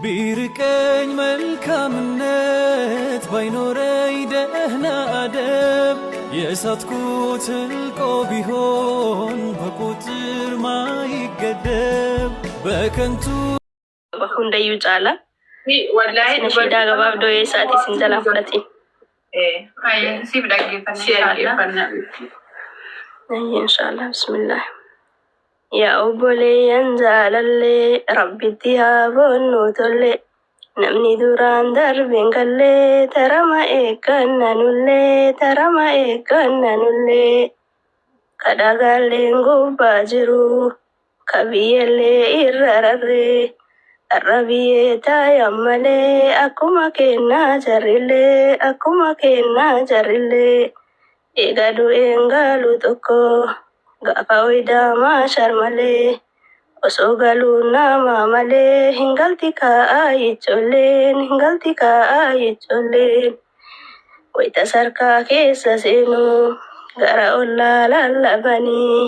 ቢርቀኝ መልካምነት ባይኖረኝ ደህና አደብ የሳትኩት ሕልቆ ቢሆን በቁጥር ማይገደብ በከንቱ Hundayyuu caala. Wallaahi Nashiidaa gabaabdoo eessaati isin jalaa fudhatiin. Siif dhaggeeffanna. Si dhaggeeffanna. Inshaallah bismillah. Yaa obboleeyyan jaalallee rabbitti haa boonnu tolle. Namni duraan darbeen gallee tarama eegganna nullee tarama eegganna nullee. Kadhagaalleen gubbaa jiru ka biyyallee irra rarree. Har'a biyyee taayan malee akkuma kennaa jarrillee akkuma kennaa jarrillee. Eega du'een galu tokko gaafa oyidaa maashar malee osoo galuun nama malee hin galti kaa'aa ijoolleen hin galti kaa'aa ijoolleen. Wayita sarkaa keessa seenuu gara ollaa lallabanii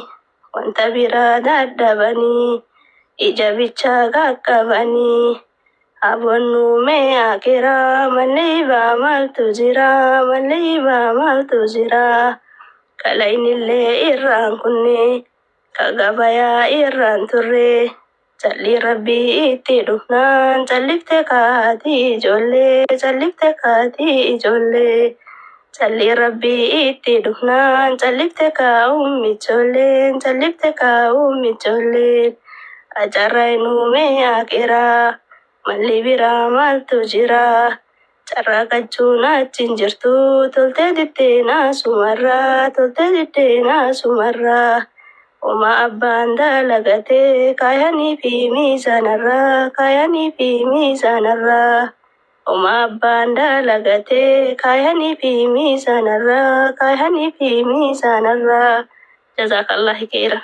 wanta biraa dadhabanii ija bichaa qaqqabanii abonnuu mee akiraa mallee baa maaltu jira mallee baa maaltu jira kalaynillee irraan kunne ka gabayaa irraan turre calli rabbii itti dhufnaan callifte kaatii ijoollee callifte kaatii ijoollee calli rabbii itti dhufnaan callifte kaa'uun michoolleen callifte kaa'uun michoolleen acarra nuumee akiraa malli biraa maaltu jira carraa qachuun achiin jirtu toltee diddeenaa sumarraa toltee diddeenaa sumarraa Oma abbaan dalagatee kaayanii fi miizaanarraa kaayanii fi miizaanarraa Oma abbaan dalagatee kaayanii fi miizaanarraa kaayanii fi miizaanarraa Jazaakallahi khairan.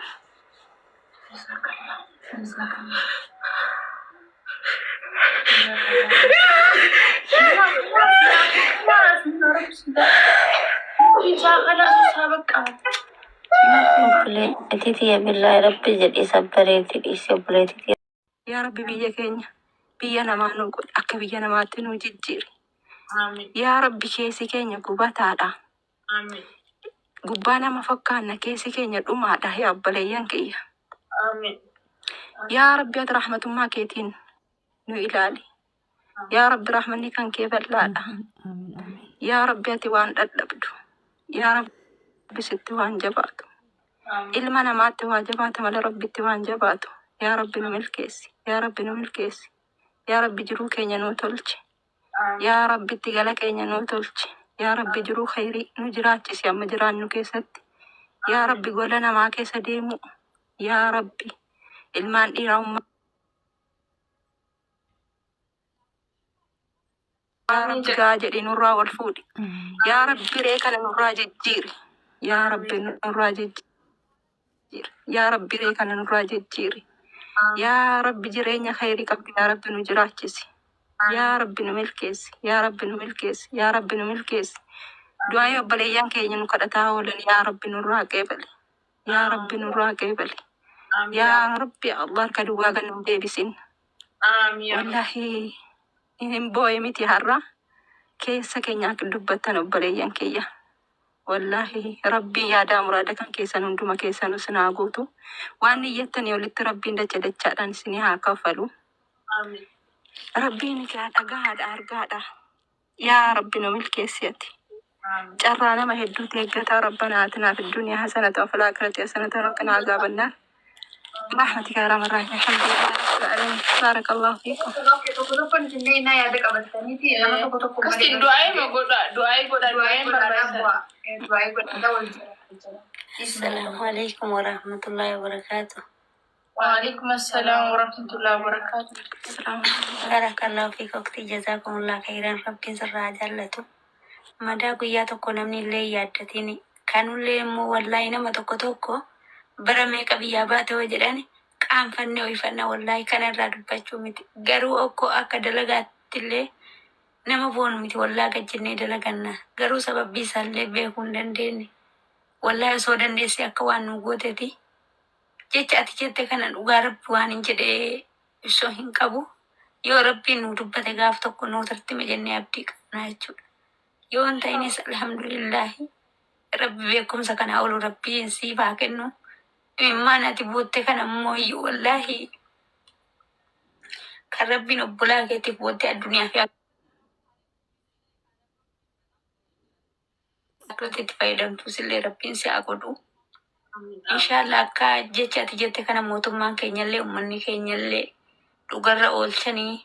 Obboleettii tiyya billaahi rabbi jedhii sabbareetti dhiisi obboleettii tiyya. Yaa Rabbi biyya keenya biyya namaa nu godhi akka biyya namaatti nu jijjiiri. Yaa Rabbi keessi keenya gubataadha. Gubbaa nama fakkaanna keessi keenya dhumaadha yaa obboleeyyan kiyya. Yaa Rabbi ati rahmatummaa keetiin nu ilaali. Yaa Rabbi rahmanni kan kee bal'aadha. Yaa Rabbi ati waan dhadhabdu. Yaa Rabbi sitti waan jabaatu. Ilma namaatti waa jabaata malee Rabbitti waan jabaatu. Yaa Rabbi nu milkeessi. Yaa Rabbi nu milkeessi. Yaa Rabbi jiruu keenya nuu tolchi. Yaa Rabbi itti gala keenya nuu tolchi. Yaa Rabbi jiruu khayrii nu jiraachisi amma jiraannu keessatti. Yaa Rabbi gola namaa keessa deemu. Yaa Rabbi ilmaan dhiiraa ummaa Yaa Rabbi gaa jedhi nurraa wal fuudhi. Yaa Rabbi ree kana nurraa jijjiiri. Yaa Rabbi nurraa jijjiiri. Yaa Rabbi ree kana nurraa jijjiiri. Yaa Rabbi jireenya khayrii qabdu yaa Rabbi nu jiraachisi. Yaa Rabbi nu milkeessi. Yaa Rabbi nu milkeessi. Yaa Rabbi nu milkeessi. Du'aa'ii obboleeyyan keenya nu kadhataa oolan yaa Rabbi nurraa qeebali. Yaa Rabbi nurraa qeebali. Yaa Rabbi Allah harka duwwaa kan nu deebisin. Wallaahi hin boo'e miti har'a keessa keenya akka dubbattan obboleeyyan kiyya. Wallaahi Rabbiin yaadaa muraada kan keessan hunduma keessan isin haa guutu. Waan niyyattanii olitti Rabbiin dacha dachaadhaan isinii haa kaffalu. Rabbiin ijaa dhagahaadha argaadha. Yaa Rabbi nu milkeessi ati. Carraa nama hedduutu eeggataa Rabbana aatinaa fid duniyaa hasanatan wa fil aakhirati hasanatan wa qinaa azaabannaar. برحمتك يا ارحم الراحمين الحمد لله رب العالمين بارك الله فيكم. Tokko tokkoon isinillee innaa yaada qabattaniiti nama tokko tokko Akkasitti du'aa'ii ma godha du'aa'ii godha du'aa'ii du'aa'iin godhaadhaa barbaachisaadha. bu'aa. Du'aa'ii godhaadhaa wal jala jala. Assalaamu alaikum warahmatullahi wabarakatuh. Waalaikum assalaam warahmatullahi wabarakatuh. السلام عليكم. Barakallahu fiik ukhti jazakumullah khairan rabbiin sirraa haa jaallatu. Madaa guyyaa tokko namni illee hin yaaddatin kanullee immoo wallaahi nama tokko tokko bara meeqa biyyaa baate hoo jedhani qaanfannee ho'ifanna wallaahi kana irraa dubbachuu miti. Garuu okkoo akka dalagaatti illee nama boonu miti wallaahi gad jennee dalaganna. Garuu sababbii isaallee beekuu hin dandeenye. Wallaahi osoo dandeessee akka waan nu gooteti jecha ati jette kana dhugaa rabbi waan hin jedhee ibsuu hin qabu. Yoo Rabbiin nuu dubbate gaaf tokko nuu tartime jennee abdii qabna jechuudha. Yoo hin ta'inis alhamdulillaahi Rabbi beekumsa kanaa olu Rabbiin siif haa kennu. Imimmaan ati bootte kana immoo iyyuu wallaahi kan Rabbiin obbolaa keetiif bootte addunyaa fi akkiratti itti fayyadamtus illee Rabbiin si haa godhu. Inshaallah akka jecha ati jette kana mootummaan keenyallee uummanni keenyallee dhugarra oolchanii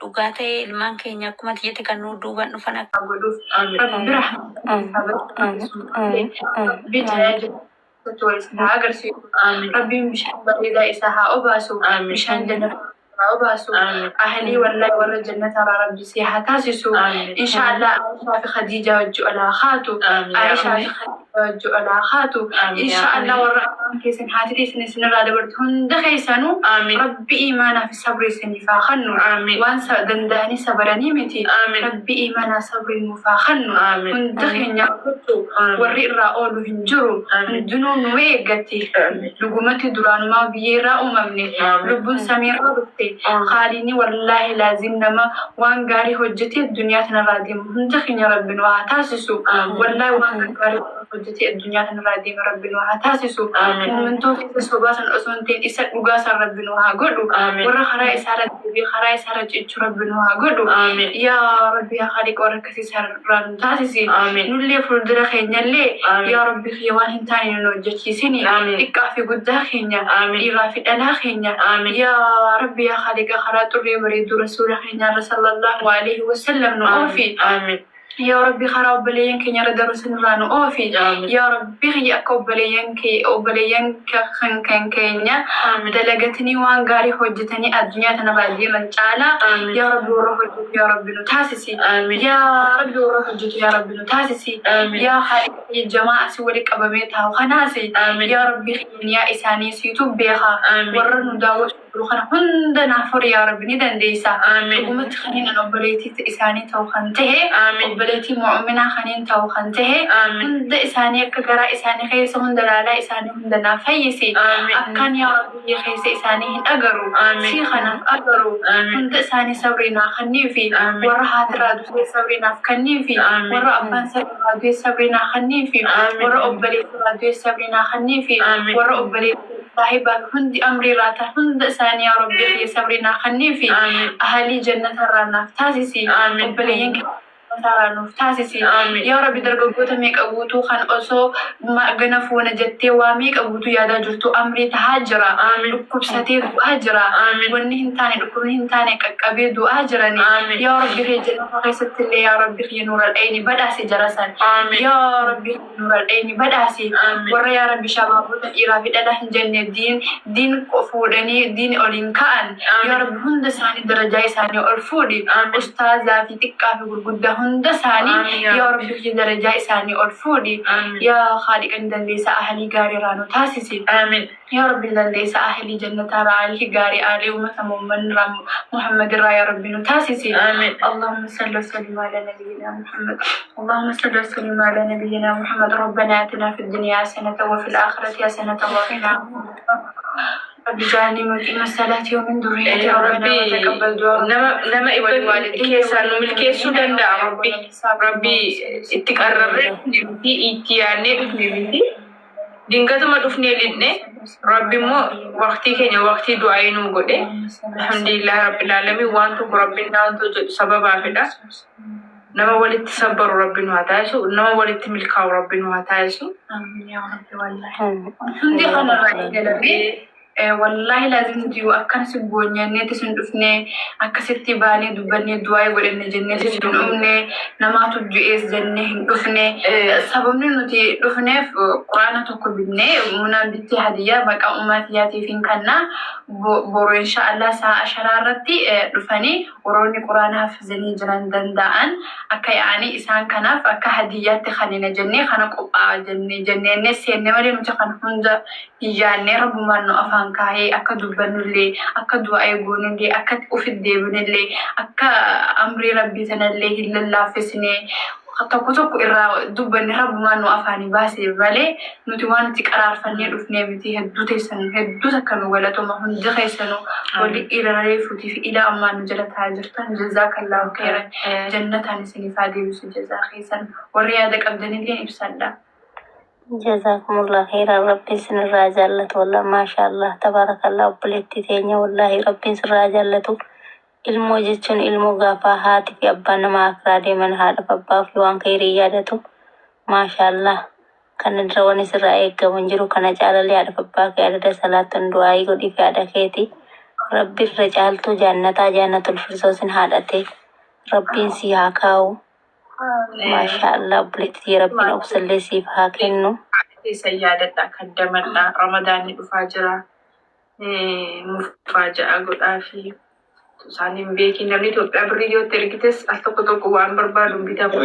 dhugaa ta'ee ilmaan keenya akkuma ati jette kan nu duuban dhufan akka godhuuf Rabbi rahmata Rabbi tajaajila keessatti wal isin haa agarsiisu. Rabbiin bishaan bareedaa isaa haa obaasu. Bishaan jannata haa obaasu. Ahlii wallahi warra jannata irraa Rabbi si haa taasisu. Inshaallah Aishaa fi Khadiijaa wajji ol haa kaatu. Aishaa fi Khadiijaa wajji ol haa kaatu. Inshaallah warra abbaan keessan haati teessan isinirraa dabarte hunda keessanuu Rabbi iimaanaa fi sabrii isiniif haa kennu. Waan danda'anii sabaranii miti. Rabbi iimaanaa sabrii nuuf haa kennu. Hunda keenya gochuu warri irraa oolu hin jiru. Hundinuu nu eeggatti. Dhugumatti duraanumaa biyya irraa uumamne. Lubbuun samiirraa dhufte. Haaliini wallaahi laazim nama waan gaarii hojjetee addunyaa tanarraa deemu hunda keenya Rabbi nu haa taasisu. Wallaahi waan gaarii hojjetee addunyaa tanarraa deemu Rabbi nu haa taasisu. Muumintoota isa sobaa san osoo hin ta'in isa dhugaa san Rabbi nu haa godhu. Warra karaa isaarra deebi'ee karaa isaarra cichu Rabbi nu haa godhu. Yaa Rabbi yaa Khaaliq warra akkasii sarara nu taasisi. Nullee fuuldura keenyallee yaa Rabbi kiyya waan hin taane nu hojjechiisini. Xiqqaa fi guddaa keenya dhiiraa fi dhalaa keenya yaa Rabbi yaa Khaaliqa karaa xurree bareedduu rasuula keenyaarra sallallahu alaihi wasallam nu oofi. Yaa Rabbi karaa obboleeyyan keenya irra darbu sanirraa nu oofi. Yaa Rabbi kiyya akka obboleeyyan kee obboleeyyan kan keenya dalagatanii waan gaarii hojjetanii addunyaa tanarraa deeman caalaa yaa Rabbi warra hojjetu yaa Rabbi nu taasisi. Yaa Rabbi warra hojjetu yaa Rabbi nu taasisi. Yaa Khaaliq jamaa asii wali qabamee taa'u kanaas yaa Rabbi kiyya isaanii siitu beeka warra nu daawwatu jiru kana hunda naaf hori yaa Rabbi ni dandeessa. Dhugumatti kanneen an obboleettii isaanii ta'u kan ta'e obboleettii mu'uminaa kanneen ta'u kan ta'e hunda isaanii akka garaa isaanii keessa hunda laalaa isaanii hunda naaf fayyisi. Akkaan yaa Rabbi biyya keessa isaanii hin agaru sii kanaaf agaru hunda isaanii sabrii naa kenniifi warra haatirraa du'e sabrii naaf kenniifi warra abbaan irraa du'e sabrii naa kenniifi warra obboleessi irraa du'e sabrii naa kenniifi warra obboleessi saahibaa fi hundi amrii irraa ta'an hunda isaanii yaa Rabbi kiyya sabrii naa kenniifi ahalii jannata irraa naaf taasisi obboleeyyan keenya irraa nuuf taasisi. Yaa Rabbi dargaggoota meeqa guutuu kan osoo gana fuuna jettee waa meeqa guutuu yaadaa jirtu amrii tahaa jira. Dhukkubsatee du'aa jira. Wanni hin taane dhukkubni hin taane qaqqabee du'aa jirani. Yaa Rabbi kiyya jannata keessatti illee yaa Rabbi kiyya nuural ayni badhaasi jara san. Yaa Rabbi kiyya nuural ayni badhaasi. Warra yaa Rabbi shabaabota dhiiraa fi dhalaa hin jenne diin diin fuudhanii diin oliin ka'an. Yaa Rabbi hunda isaanii darajaa isaanii ol fuudhi. Ustaazaa fi xiqqaa fi gurguddaa hunda isaanii yaa Rabbi kiyya darajaa isaanii ol fuudhi. Yaa Khaaliqa ni dandeessa ahlii gaarii irraa nu taasisi. Yaa Rabbi ni dandeessa ahlii jannataa irraa ahlii gaarii aalii ummata Muhammad irraa yaa Rabbi nu taasisi. Allahumma salli wa sallim ala nabiyyina Muhammad. Allahumma salli wa sallim ala nabiyyina Muhammad. Rabbana atina fid dunya hasanatan wa fil akhirati hasanatan wa qina Rabbi ja'alni muqima salaati wa min dhurriyyati rabbana wa taqabbal du'a. Nama dhibba keessaa nu milkeessuu danda'a Rabbi. Rabbi itti qarrarree dhufne miti, itti yaadnee dhufne miti. Dingatuma dhufnee lixne Rabbi immoo waqtii keenya waqtii du'aayii nuu godhe. Alhamdulillah Rabbil Aalamiin waan tokko Rabbiin waan jedhu sababaafidha. Nama walitti sabbaru Rabbi nu haa taasisu. Nama walitti milkaa'u Rabbi nu haa taasisu. Amiin yaa Rabbi wallahi. Hundi kanarraa eegalamee wallahi laazim nuti yoo akkanasi boonyanneetis hin dhufne akkasitti baanee dubbannee du'aa godhanne jenneetis hin dhufne namaatu du'ees jennee hin dhufne. Sababni nuti dhufneef quraana tokko bitnee munaan bittee hadiyyaa maqaa ummaatiyaatiif hin kannaa boru inshaallah sa'a asharaa irratti dhufanii warroonni quraana hafizanii jiran danda'an akka yaa'anii isaan kanaaf akka hadiyyaatti kanina jennee kana qophaa'a jennee jenneenne seenne malee nuti kan hunda hin yaadne rabbumaan nu afaan kaahee akka dubbannullee akka du'aa goonullee akka ofitti deebinullee akka amrii rabbii sanallee hin lallaaffisne. Tokko tokko irraa dubbanne rabbumaan nu afaanii baasee malee nuti waan itti qaraarfannee dhufnee miti. Hedduu teessan, hedduu takka nu galatoma hundi keessanuu, walli dhiira reefuutii fi ila ammaa nu jala taa'aa jirtan. Jazaakallaahu khairan, jannataan isiniif haa deebisu jazaa keessan. Warri yaada qabdanillee ibsadha. Jazakumullah khairan, Rabbiin sinirraa jaallatu. Wallah, maashaallah, tabaarakallah, obboleettii teenya, wallaahi Rabbiin sirraa jaallatu. Ilmoo jechuun ilmoo gaafaa haati fi abbaan nama akiraa deeman haadhaaf abbaa fi waan khairii yaadatu. Maashaallah, kana dura wanni sirraa eeggamu hin jiru. Kana caalalee haadhaaf abbaa kee adada salaatun du'aayii godhii fi haadha keeti. Rabbi irra caaltuu jaannataa jaannatul firdoosin haadhate Rabbiin si haa kaa'u. Maashaallah, obboleettii, Rabbiin obsallee siif haa kennu. Keessa yaadadha kan damadha. Ramadaanni dhufaa jira. Mufaaja'a godhaa fi isaan hin beekin namni Itoophiyaa birrii yoo itti ergites al tokko tokko waan barbaadu bitamu,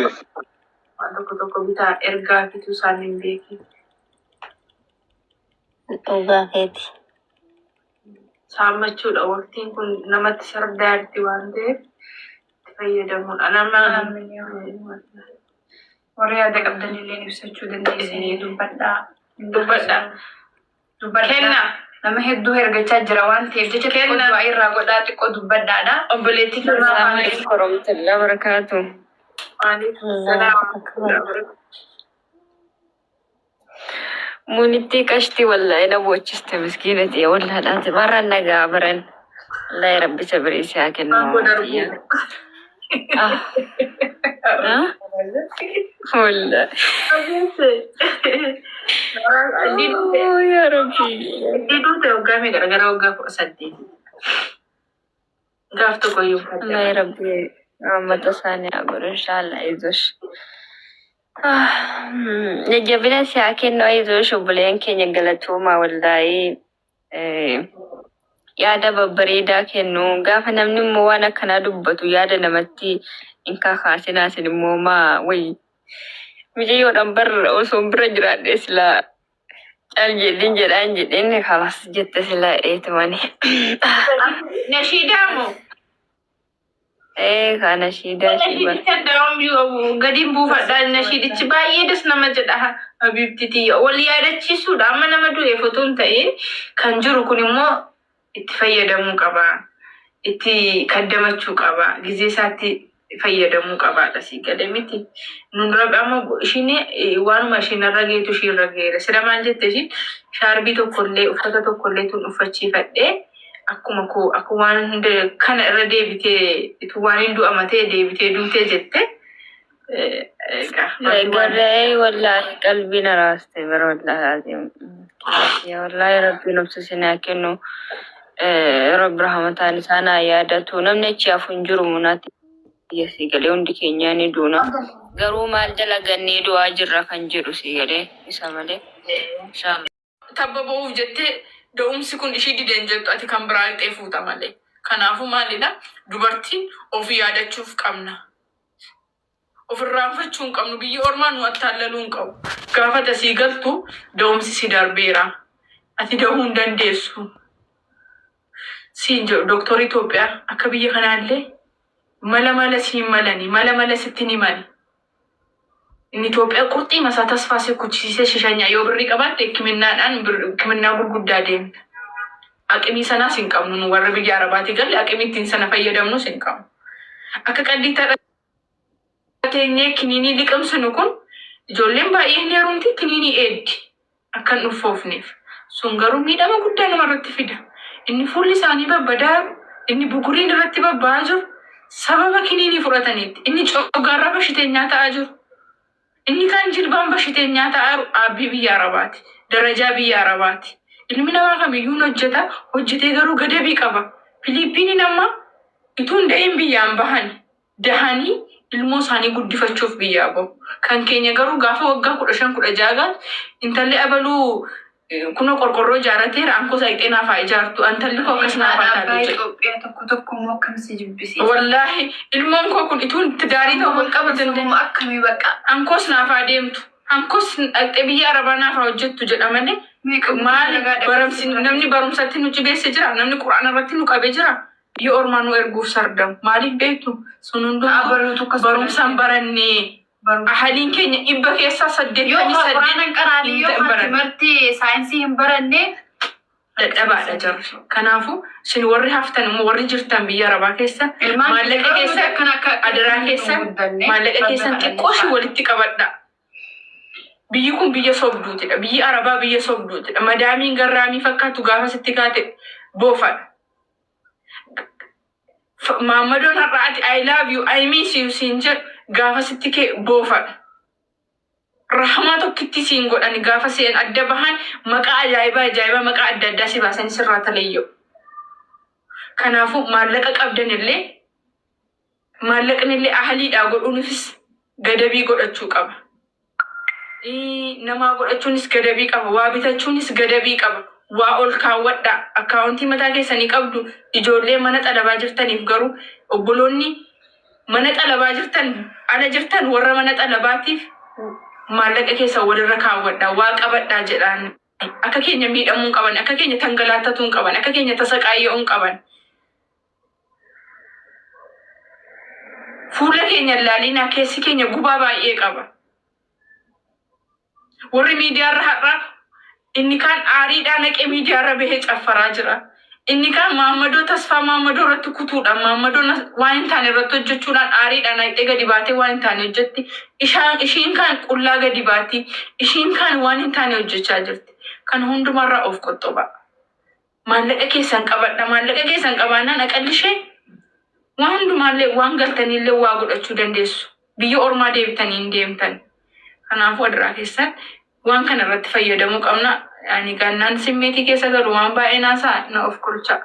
waan tokko tokko bitaa ergaa fitu isaan hin beekin. Dhugaa keeti. Saammachuudha, waqtiin kun namatti sardaatti waan ta'eef itti fayyadamuudha. Nama Warri yaada qabdanillee ibsachuu dandeessanii dubbadhaa. Dubbadhaa. Dubbadhaa. Kenna. Nama hedduu ergachaa jira waan ta'eef jecha xiqqoo Kenna. du'aa irraa godhaa, xiqqoo dubbadhaadha. Obboleettii Nama keessa. afaan Assalamualaikum warahmatullahi wabarakatuh. Waalaikum Allahu akbar. Munitti qashti, wallahi na bochiste, miskinati, wallahi laati marra nagaa baran. Wallahi Rabbi sabrii si haa kennu, Maangoo mama darbuu. tiyya. Ah. Ah? Wallahi. Oh, ya Rabbi. Iddoo duute waggaa meeqa? Gara waggaa 18. Gaaf tokko iyyuu Wallahi Rabbi rahmata isaanii haa godhu inshallah, ayzosh. Ah, jajjabina si haa kennu, ayzosh. Obboleeyyan keenya, galatoomaa wallahi. Yaada babbareedaa kennu. Gaafa namni immoo waan akkanaa dubbatu yaada namatti hin kakaasinaa. Isin immoo maa wayi mucayyoodhaan bar osoo bira jiraadhe silaa cal jedhin jedhaan jedhin kalas jette silaa eetumani. Nashiidaa moo? Ee, kana shiidaa shii bar. Nashiidicha daa'um gadiin buufadha. Nashiidichi baay'ee das nama jedha. Habibtiti wal yaadachiisuudha. Amma nama du'eef otoo hin ta'in kan jiru kun immoo itti fayyadamuu qaba. Itti kaddamachuu qaba. Gizee isaatti fayyadamuu qabaadha si galee miti. Nun rabbi amma ishiin waanuma ishiin irra geetu ishiin irra geera. Sila maal jette ishiin? Shaarbii tokkollee uffata tokkollee tun uffachiifadhee akkuma koo akka waan hunda kana irra deebitee itu waan hin du'amatee deebitee duutee jette. Egaa rabbi waan Garee wallahi qalbii na raaste bara, wallahi azim. Wallahi Rabbiin obsa isin haa kennu. Rabbi rahmataan isaan haa yaadatu. Namni achi hafu hin jiru munaatti si galee, hundi keenya ni duuna. Garuu maal dalagannee du'aa jirra kan jedhu si galee isa malee. Inshallah. Tabba ba'uuf jettee da'umsi kun ishii dideen jettu ati kan biraa lixee fuuta malee. Kanaafuu maalidha? Dubartiin ofii yaadachuuf qabna. Ofirraanfachuu hin qabnu. Biyyi ormaa nu attaallaluu hin qabu. Gaafa tasii galtu da'umsi si darbeera. Ati dahuu hin dandeessu. Siin jedhu dooktorri Itoophiyaa akka biyya kanaallee mala mala siin malani, mala mala sitti ni mali. Inni Itoophiyaa qurxii masaa tasfaa si kuchisiisee shishanyaa yoo birrii qabaatte hikiminaadhaan hikiminaa gurguddaa deemta. Aqimii sanaas hin qabnu, nu warra biyya Arabaatii galle aqimii ittiin sana fayyadamnus hin qabnu. Akka qalliitti teenyee kiniinii liqimsinu kun ijoolleen baay'een heerumti kiniinii eeddi akka hin dhufoofneef. Sun garuu miidhama guddaa namarratti fida. Inni fuulli isaanii babbadaa jiru, inni buguriin irratti babba'aa jiru sababa kiniinii fudhataniitti. Inni coggaarraa bashiteenyaa ta'aa jiru. Inni kan jilbaan bashiteenyaa ta'aa jiru dhaabbii biyya Arabaati. Darajaa biyya Arabaati. Ilmi namaa kamiyyuu hin hojjeta, hojjetee garuu gadabii qaba. Filiippiiniin amma utuu hin da'iin biyyaan bahani. Dahanii ilmoo isaanii guddifachuuf biyyaa bahu. Kan keenya garuu gaafa waggaa 15 16 gaatu intalli abaluu kunoo qorqorroo ijaarrateera, ankoo saayixee naaf haa ijaartu, intalli koo akkas naaf haa Haadha abbaa taatu jedhe. Itoophiyaa tokko tokko immoo akkam si jibbisiisa. Wallaahi ilmoon koo kun ituun tidaarii tokko hin qabatu hin Immoo akkamii bakka. Ankoos naaf haa deemtu. Ankoos dhaqxee biyya Arabaa naaf haa hojjettu jedha malee maali barumsi? Namni barumsatti nu cibeesse jira, namni quraana irratti nu qabee jira. Biyya ormaa nu erguuf sardamu. Maaliif beektu? Sun hundumtuu Abaluutu akkas barumsaan barannee. Ahaliin keenya 100 keessaa Yoo 88 quraana hin qaraane hin yoo baran. timirtii saayinsii hin baranne Dadhabaadha jarri. Kanaafuu isin warri haftan immoo warri jirtan biyya Arabaa keessa ilmaan maallaqa keessan akkana akka adaraa keessan maallaqa keessan xiqqoo ishii walitti qabadha. Biyyi kun biyya sobduutidha. Biyyi Arabaa biyya sobduutidha. Madaamiin garraamii fakkaatu gaafa sitti kaate boofadha. Maammadoon har'a ati "I love you, I miss you" siin jedhu gaafa sitti kee boofadha. Rahmaa tokkitti siin godhan. Gaafa seen adda bahan maqaa ajaa'ibaa ajaa'ibaa, maqaa adda addaa si baasanii sirraa talayyoo. Kanaafuu maallaqa qabdan illee, maallaqni illee ahaliidhaa godhuunifis gadabii godhachuu qaba. Namaa godhachuunis gadabii qaba. Waa bitachuunis gadabii qaba. Waa ol kaawwadhaa. Akkaawuntii mataa keessanii qabdu. Ijoollee mana xalabaa jirtaniif garuu, obboloonni mana xalabaa jirtan, ala jirtan, warra mana xalabaatiif maallaqa keessan walirra kaawwadhaa. Waa qabadhaa jedhaan. Akka keenya miidhamuu hin qaban. Akka keenya tangalaattatuu hin qaban. Akka keenya tasaqaayya'uu hin qaban. Fuula keenya ilaalinaa, keessi keenya gubaa baay'ee qaba. Warri miidiyaarra har'a inni kaan aariidhaan naqee miidiyaarra bahee caffaraa jira. Inni kaan Maammadoo Tasfaa Maammadoo irratti kutuudhaan, Maammadoon waan hin taane irratti hojjechuudhaan aariidhaan naqxee gadi baatee waan hin taane hojjetti. Ishaan ishiin kaan qullaa gadi baati. Ishiin kaan waan hin taane hojjechaa jirti. Kan hundumarraa of qoxxobaa. Maallaqa keessan qabadha. Maallaqa keessan qabaannaan aqalli ishee waan hundumaallee waan galtaniillee waa godhachuu dandeessu. Biyya ormaa deebitanii hin deemtan. Kanaafuu adaraa keessan waan kana irratti fayyadamuu qabna. Ani gannaan simmeetii keessa galu waan baay'ee naasaa na of kolcha.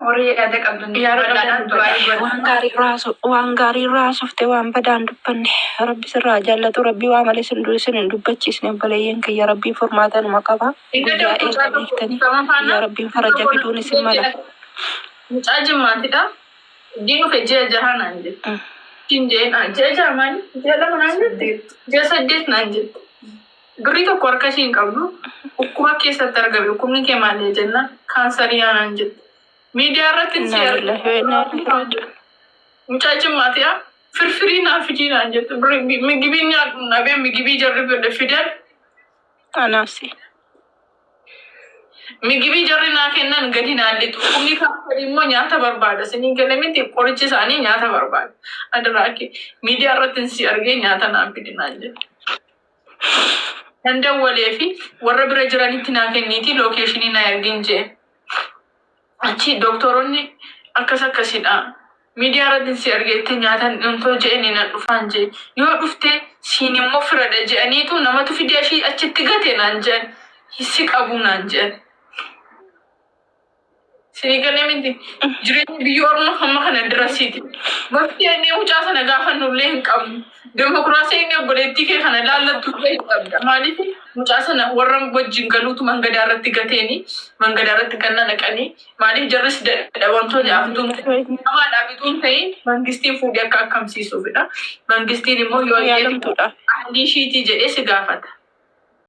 Warri yaada qabdan Yaada qabdan dubbadhaa. Waan gaarii irraa haasofte, waan badaan dubbanne. Rabbi sirraa jaallatu. Rabbi waa malee sin hin dubbachiisne. Obboleeyyan kiyya, Rabbiin furmaata numa qaba. Egaa Guyyaa mucaa eega tokko beektanii sama faana yaa Rabbiin faraja fiduun isin mala. Mucaa Jimmaatidha. Diin dhufe ji'a 6 naan jette. Siin jeen ji'a 6 maali? Ji'a 2 naan jette. Ji'a 8 naan jette. Birrii tokko harka ishii hin qabdu. Dhukkuba keessatti argame. Dhukkubni kee maali jennaan kaansarii naan jette. Miidiyaa irratti si Innaa lillahi wa innaa ilaihi raaji'uun. Mucaa Jimmaatiidha. Firfirii naa fidii naan jette. Migibii nyaadhu nabee migibii jarri fidan. Anaasi. Migibii jarri naa kennan gadi naan lixu. Dhukkubni kaansarii immoo nyaata barbaada. Siniin galee miti, qorichi isaanii nyaata barbaada. Adaraa kee miidiyaa irratti si argee nyaata naan fidi naan jette. Nan dawwalee fi warra bira jiranitti naa kenniiti location naa ergin jee. Achi doktoroonni akkas akkasidha. Miidiyaa irratti si argeette nyaata dhumtoo je'eni nan dhufaan jee. Yoo dhufte siin immoo firadha je'aniitu namatu fidee ashii achitti gate naan je'an. Si qabu naan je'an. Sinii galee miti. Jireenyi biyya ormaa hamma kana dirasiiti. Bakki inni mucaa sana gaafannullee hin qabnu. Demokiraasii inni obboleettii kee kana laallattu illee hin qabda. Maaliif mucaa sana warra wajjin galuutu mangadaa irratti gateeni mangadaa irratti ganna naqanii, maaliif jarris wantoonni aftuun namaadhaaf utuu hin ta'in mangistiin fuudhee akka akkamsiisuufidha. Mangistiin immoo yoo Yaalamtuudha. Ahlii ishiitii jedhee si gaafata.